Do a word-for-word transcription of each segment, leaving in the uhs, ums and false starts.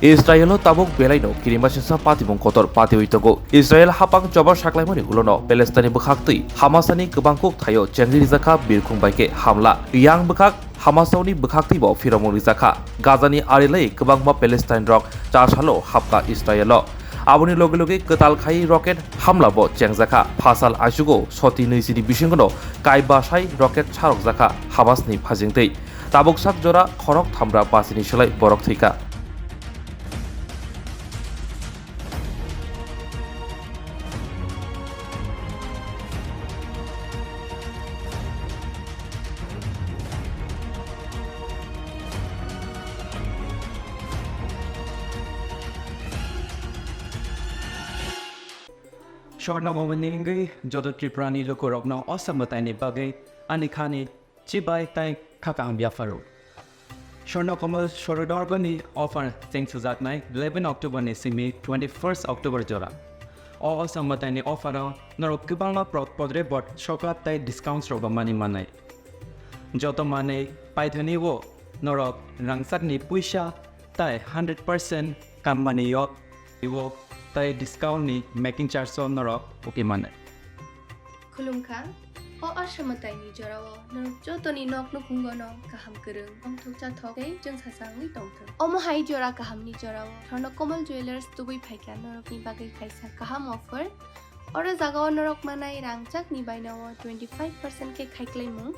Israelo tabuk belaino kirimasingsa patimung kotor patiwi tongo. Israel hapang choba saklaimani ulono Palestine bwkhaktwi Hamasani kwbang kuk thaio chengri rijakha birkhung bai khe hamla. Yang bwkhak Hamasoni bwkhaktwibo phiromung rijakha. Gazani arilai kwbangma Palestine rok chasalo hapka Israelo. Aboni loge loge kwtal khai rocket hamla bo chengjakha. Phasal aisugo soti nwi chini bisingono kai basai rocket sarokjakha Hamasni phajingtwi. Tabuk sak jora khorok thamra basini slai borok thwikha. Swarna Momoni wngwi joto Tripurani lukurokno o samwtaini bagwi ani khani chibai tai khakang biapharo. Swarna Komal Sorodorgoni offer cheng sujaknai eleven October ni simi twenty-first October jora. O samwtaini offer o norok kwbangma pro-, podre bot soklat tai discounts rok mani manai. Joto manwi paithani o norok rangchakni puisa tai hundred percent company yok iwo tai discount ni making charge o norok uki mane. Khulumkha, o aswmwtaini jorao norok jotoni nok nukhungono kaham kwrwng, tongthok chathok tei chwngsasa wngwi tongthok. Omo hai jora kahamni jorao Swarna Komal Jewelers tubui phaikha norokni bagwi kaisa kaham offer. Oro jagao norok manai rangchakni bainao twenty five percent khe khaiklaimung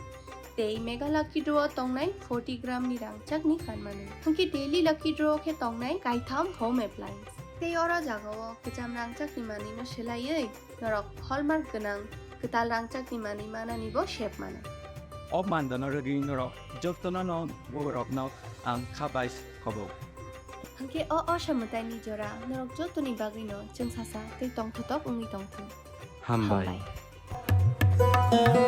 tei Mega Lucky Draw o tongnai forty gram ni rangchakni kanmani. Hwnkhe Daily Lucky Draw o khe tongnai kaitham home appliance. Tei oro jagao kwcham rangchakni manwino swlaiwi norok hallmark gwnang kwtal rangchakni manwi mananibo sep mano. O mandano rwgwi norok jotono borokno ang kha bai khobo. Hwnkhe o, o samwtaini jora norok jotoni bagwino chwngsasa tei tongthotok wngwi tongthung. Hambai. Hambai.